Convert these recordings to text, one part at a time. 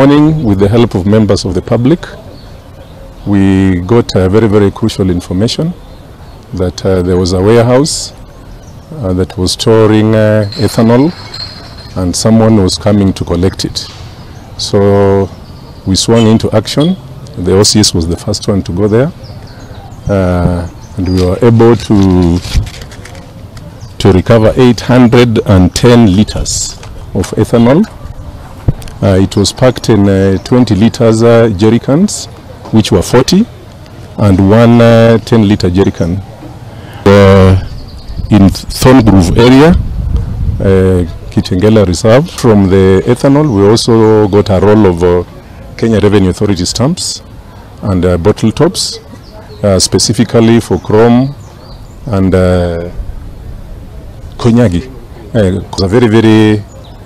morning, with the help of members of the public, we got very, very crucial information that there was a warehouse that was storing ethanol and someone was coming to collect it. So we swung into action. The OCS was the first one to go there, and we were able to recover 810 liters of ethanol. It was packed in 20 liters jerry cans, which were 40, and one 10-liter jerry can. In Thorngrove area, Kitengela Reserve. From the ethanol, we also got a roll of Kenya Revenue Authority stamps and bottle tops, specifically for chrome and Konyagi. It was a very, very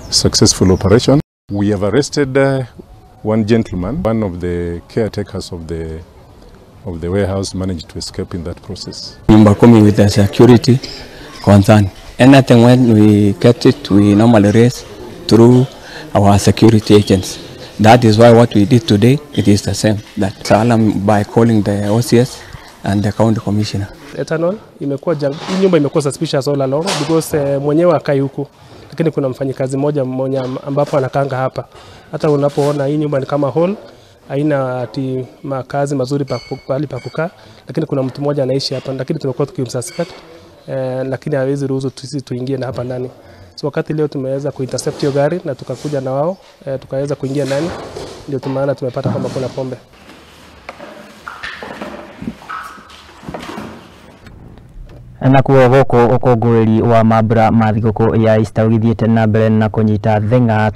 successful operation. We have arrested one gentleman, one of the caretakers of the warehouse managed to escape in that process. Nyumba Kumi with the security concern. Anything when we get it, we normally raise through our security agents. That is why what we did today, it is the same. That alarm by calling the OCS and the county commissioner. Ethanol imekuwa nyumba imekuwa suspicious all along because mwenyewe akai huku, lakini kuna mfanyikazi mmoja ambapo anakanga hapa. Hata unapoona hii nyumba ni kama hall, haina ati makazi mazuri pahali pa kukaa, lakini kuna mtu mmoja anaishi hapa, lakini tumekuwa tukimsuspect lakini hawezi ruhusu sisi tuingie na hapa ndani. So wakati leo tumeweza kuintercept hiyo gari na tukakuja na wao, tukaweza kuingia ndani, ndio tumaana tumepata kwamba kuna pombe. Nakuo gũkũ ũkũngũĩri wa mambura ma thigũkũ ya Easter ũgĩthiĩte na mbere na kũnyita theng'a.